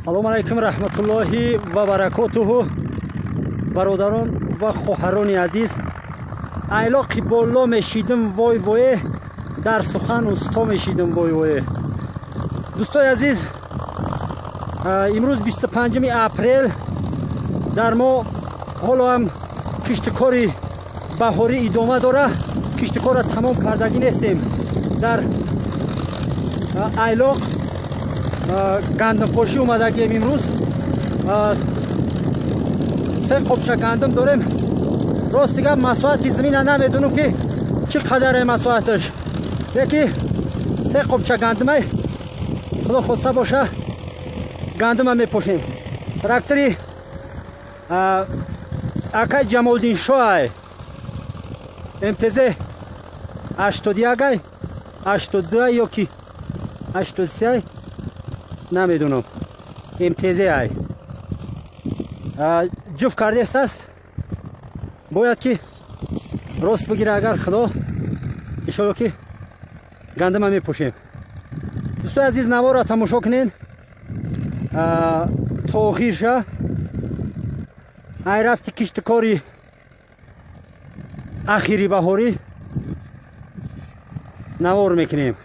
Салом алайкум раҳматуллоҳи ва баракотуҳу. Бародарон ва хоҳарони азиз, айлоқи боло мешидим вой вое, дар сухан усто мешидим вой вое. Дӯстои азиз, имрӯз 25 апрел, дар мо ҳоло ҳам киштикори баҳорӣ идома дора. Киштикорро тамом кардагӣ нестем. Дар айлоқ гандумпошӣ омадагием. Имрӯз се қопча гандум дорем. Рост дигар масоҳати замина намедонам ки чӣ қадаре масоҳаташ, леки се қопча гандумай, худо хоста боша, гандума мепошем. Трактори акай Ҷамолдиншоай, МТЗ 81, 82 ё ки 83, намедонам, МТЗ ай ҷуфт кардест аст. Бояд ки рост бигира, агар худо иншолло ки гандума мепошем. Дӯстои азиз, наворро тамошо кунен то охирша. Ай рафти киштикори ахири баҳорӣ навор мекунем.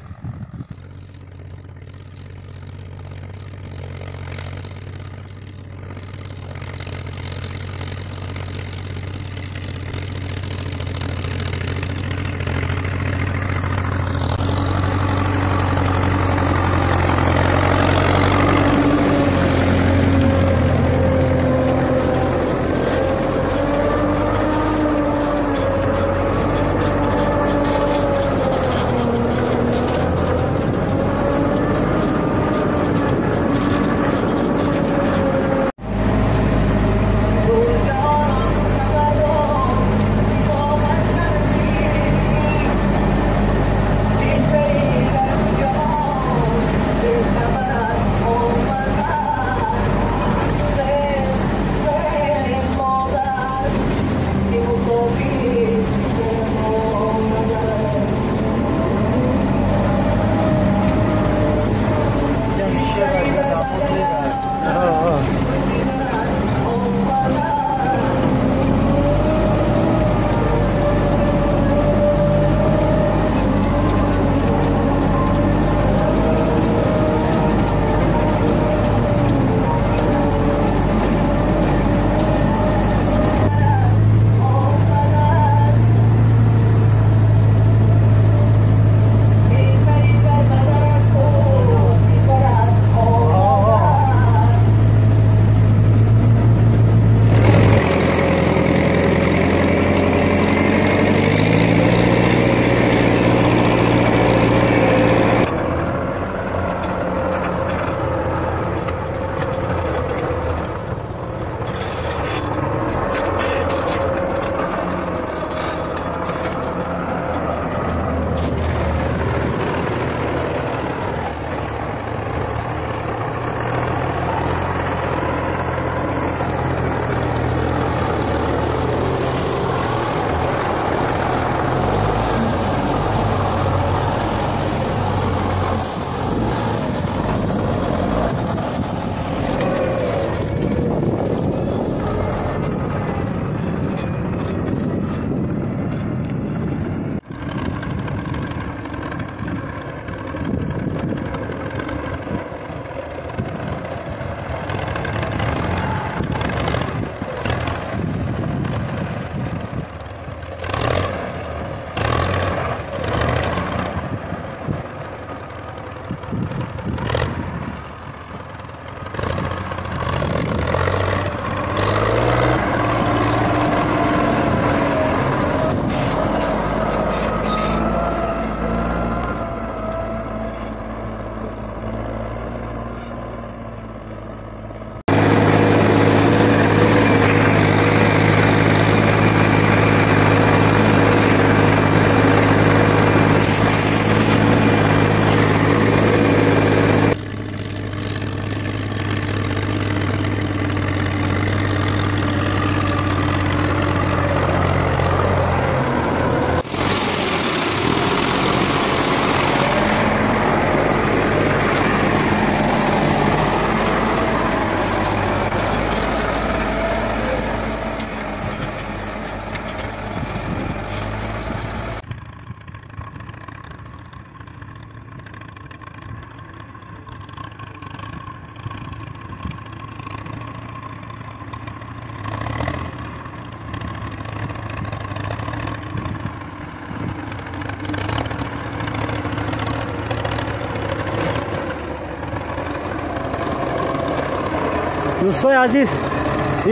Дӯстои азиз,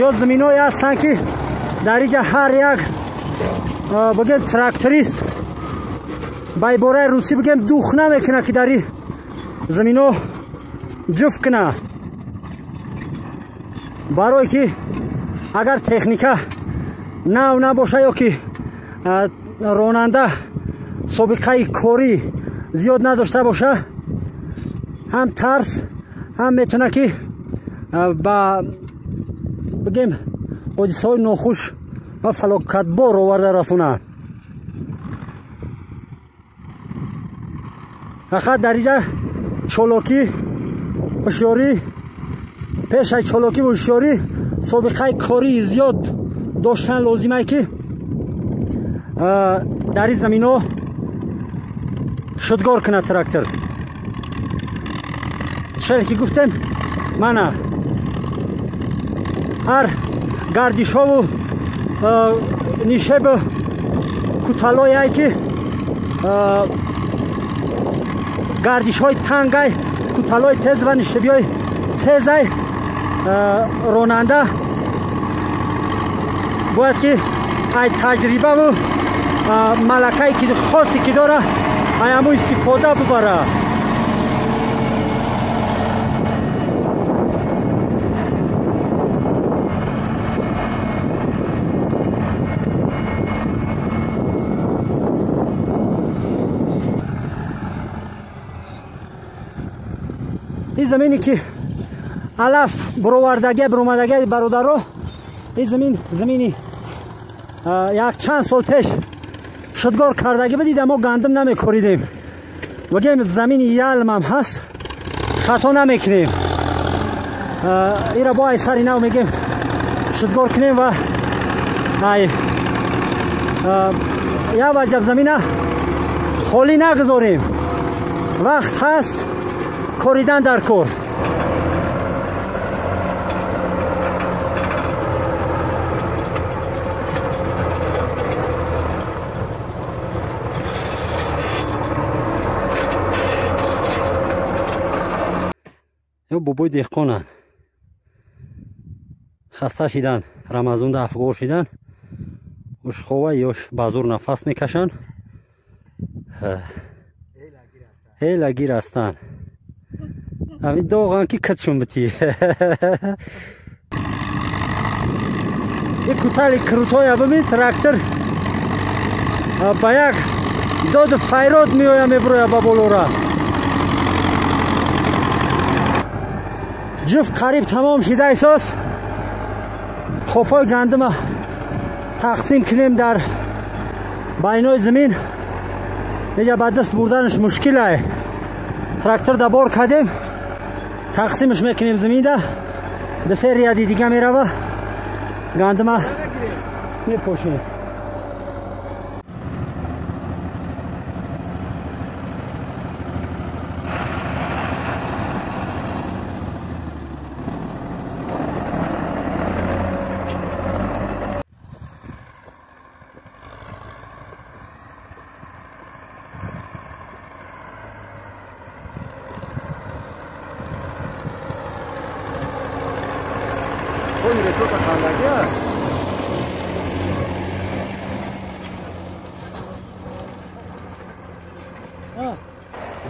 ё заминое ҳастанд, ки дар инҷа ҳар як бигем тракторист ба ибораи русӣ бигем дух намекунад, ки дар ин замино ҷуфт кунад, барое ки агар техника нав набошад ё ки ронанда собиқаи корӣ зиёд надошта бошад, ҳам тарс ҳам метавонад, ки ба бигем ҳодисаҳои нохуш ва фалокатбор оварда расонад. Фақат дар инҷа чолокӣ, ҳушёрӣ, пеш аз чолокӣ ва ҳушёрӣ собиқаи кории зиёд доштан лозимае, ки дар ин заминҳо шудгор кунад трактор. Чиқаре ки гуфтем, мана ҳар гардишҳову нишебу куталое, ки гардишҳои тангай, куталои тез ва нишебиҳои тезай, ронанда бояд ки ай таҷрибаву малакае ки хосе ки дора, ай ҳамун истифода бубара. Ин замине ки алаф буровардагия буромадагия, бародаро, ин замин замини як чанд сол пеш шудгор кардагӣ бидида, мо гандум намекоридем. Вагем замини ялмам ҳаст, хато намекунем. Ира бо ай сари нав мегем шудгор кунем ва ай як ваҷаб замина холӣ нагузорем. Вақт ҳаст, коридан дар кор. Ё бобои деҳқонанд, хаста шидан, рамазонда афгор шидан, ушхова ёш ба зур нафас мекашанд, ҳелагир ҳастанд. Ҳамин доған ки китшун битӣ. И кутали крутоя бибин, трактор ба як доду файрод меоя, мебуроя ба болора. Ҷуфт қариб тамом шида эҳсос. Хопҳои гандума тақсим кунем дар байнои замин. Неҷа ба даст бурданаш мушкилае. Трактор да бор кардем, тақсимаш мекунем заминда, ду се ряди дига мерава, гандума мепошем.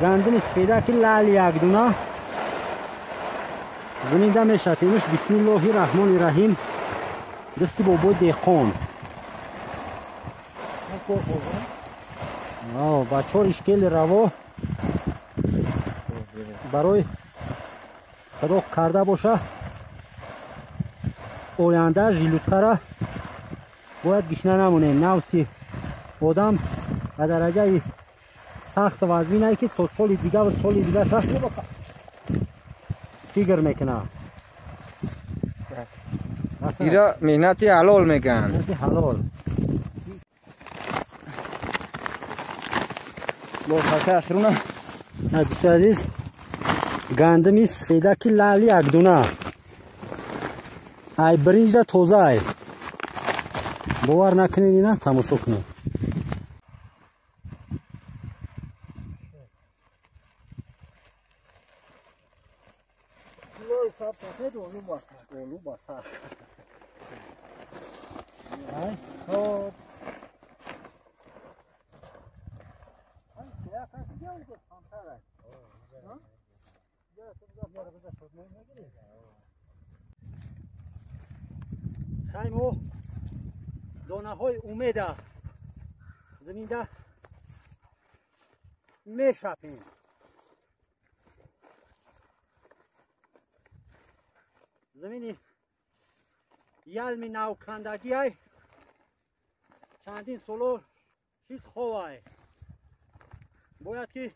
Гандуми сафеда ки лал якдуна заминда мешатимш. Бисмиллоҳи раҳмони раҳим. Дасти бобои деҳқон бачаҳо ишкели раво барои худо карда боша, оянда жилуткара бояд гишна намонем. Навси одам ба дараҷаи сахт вазминае, ки то соли дига ва соли дигаша фикр мекунад. Ира меҳнати ҳалол мегӯянд. Меҳнати ҳалол. Дӯстои азиз, гандуми сафеда ки лали якдуна, ай биринҷда тоза ай. Бовар накунед, ина тамошо кунед. Кулоҳи сар сафед, олу ба сар. Олу ба сар. Ай, хоб. Хай мо донаҳои умеда заминда мешапем. Замини ялми навкандагиай чандин соло чиз ховай. Бояд ки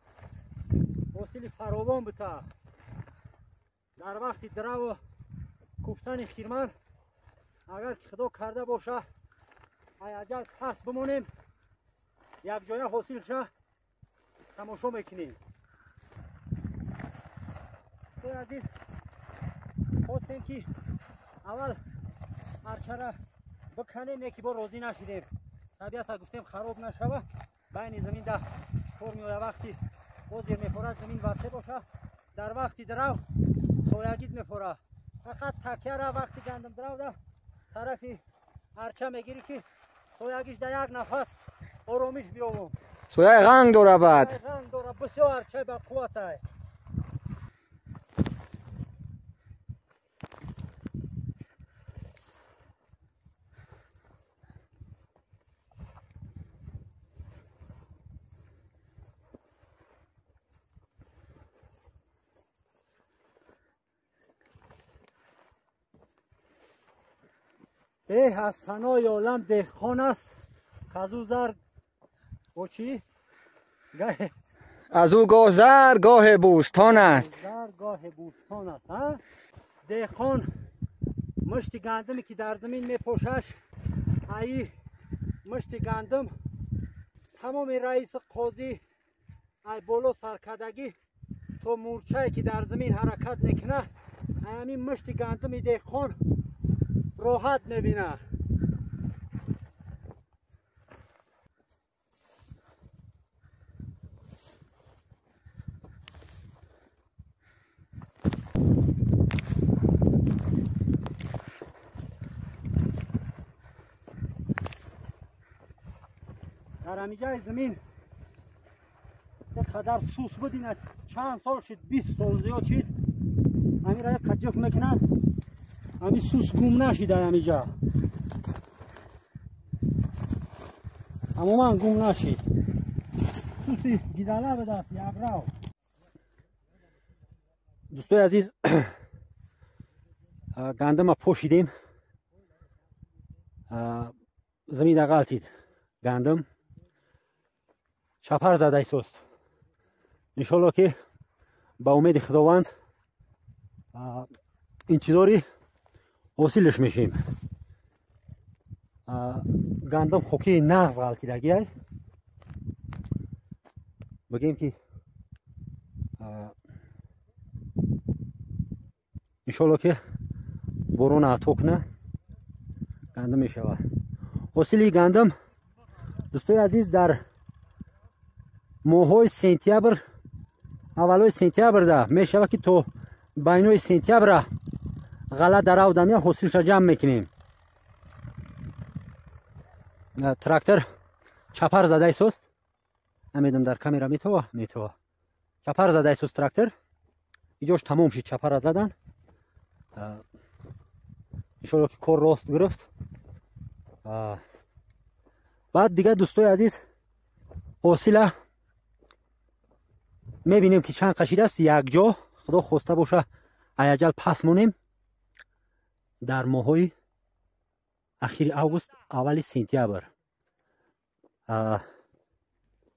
ҳосили фаровон бита. Дар вақти драву куфтани хирман агар ки худо карда боша ай аҷал пас бимонем, якҷоя ҳосилша тамошо мекунем. Азиз, хостем ки аввал арчара биканем, яки бор розӣ нашидем. Табиата гуфтем хароб нашава, байни замин да кор меоя. Вақти ҳозир мефорад замин васеъ боша, дар вақти драв соягид мефора. Фақат такяра вақти гандум дравда тарафи арча мегирӣ ки соягиш да як нафас оромиш биёвум. Сояи ғанг дора баъд. Ғанг дора, бисёр арчаи бақувватай. Беҳ аз санои олам деҳқон аст, казу зар бо чӣ? Аз ӯ гоҳ зар гоҳе бӯстон аст. Зар гоҳе бӯстон аст. Деҳқон мушти гандуме ки дар замин мепошаш, аи мушти гандум тамоми раиси қозӣ ай боло саркардагӣ то мурчае ки дар замин ҳаракат мекунад, ай ҳамин мушти гандуми деҳқон роҳат мебинад. Дар ҳамиҷаи замин қадар сус буд, ина чанд сол шид, 20 сол зиёд шид, ҳамира як қаҷиф мекунад, ҳами сус гум нашид. Дар ҳамиҷа тамоман гум нашид. Суси гидала будаст якрав. Дӯстои азиз, гандума пошидем, замина ғалтид, гандум чапар задаисост. Иншолло ки ба умеди Худованд интизори ҳосилш мешем. Гандум хокии нағз ғалтидагиай. Бигем ки иншолло ки борона ато куна, гандум мешавад. Ҳосили гандум дӯстои азиз дар моҳҳои сентябр, аввалҳои сентябрда мешавад ки то байнои сентябра ғала дарав дамия ҳосилша ҷамъ мекунем. Трактор чапар задаисост, намедонам дар камера метова, метова. Чапар задаисост трактор, иҷош тамом шид чапара задан. Иншолло ки кор рост гирифт. Баъд дигар дӯстои азиз ҳосила мебинем ки чанд қашидааст якҷо. Худо хоста боша аяҷал пас монем, дар моҳҳои ахири август, аввали сентябр.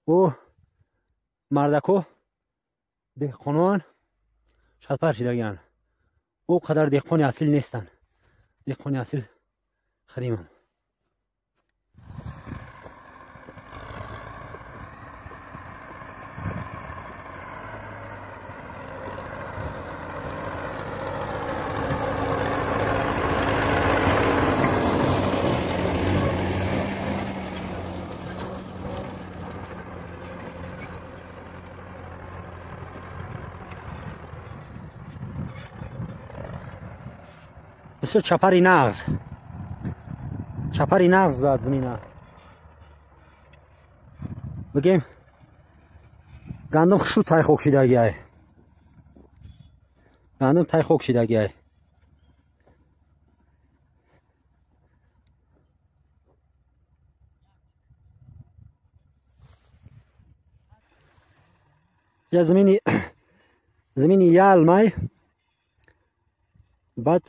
Ӯ мардако деҳқоноан шадпар шидагианд. Ӯ қадар деҳқони асил нестанд. Деҳқони асил харимам. Бисёр чапари нағз. Чапари нағз зад замина. Бигем гандум хушу тай хок шидагиай. Гандум тай хок шидагиай. Я замини ялмай баъд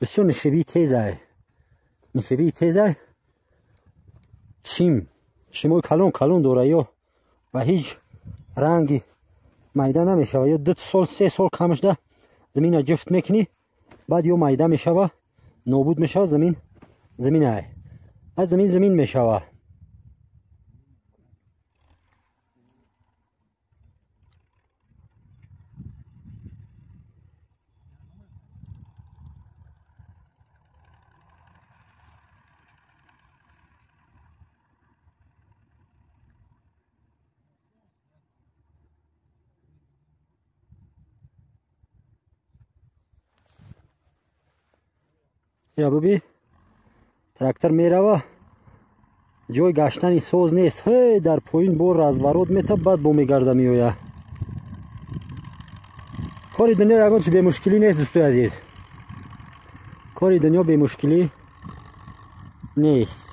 бисёр нишебии тезай. Нишебии тезай. Чимои калон калон дора ё ва ҳеҷ ранги майда намешава. Ё 2 сол 3 сол камшда замина ҷуфт мекунӣ, баъд ё майда мешава, нобуд мешава замин, заминай. Аз замин мешава. Я буби трактор мерава, ҷой гаштани соз нест. Ҳей дар поин бо разворот мета, баъд бо мегарда меоя. Кори дунё ягон чи бемушкилӣ нест, дӯстои азиз. Кори дунё бемушкилӣ нест.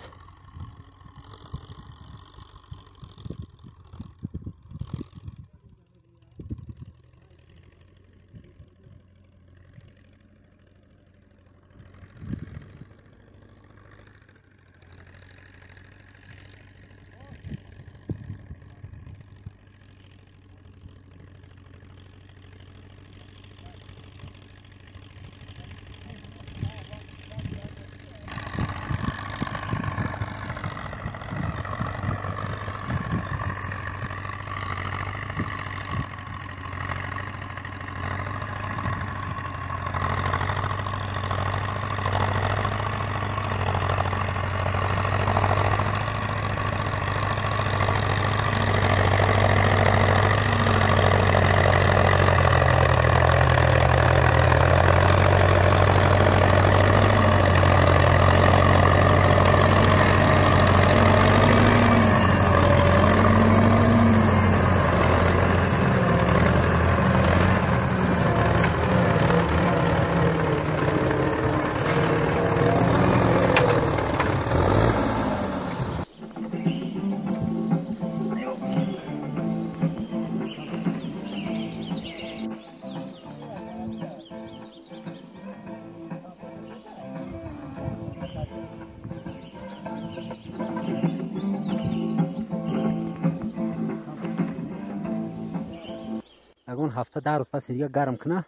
Ягон ҳафта 10 рӯз паси дига гарм куна,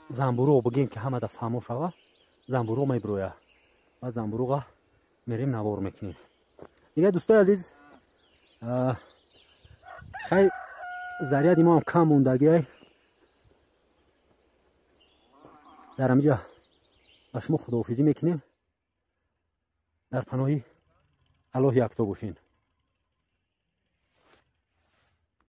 замбуруғ бигем ки ҳамада фаҳмо шава, замбуруғ мебироя. Баъд замбуруға мерем навор мекунем. Дига дӯстои азиз, хай заряди мо ҳам кам мондагиай. Дар ҳамиҷа ба шумо худоҳофизӣ мекунем. Дар паноҳи Аллоҳ якто бошен.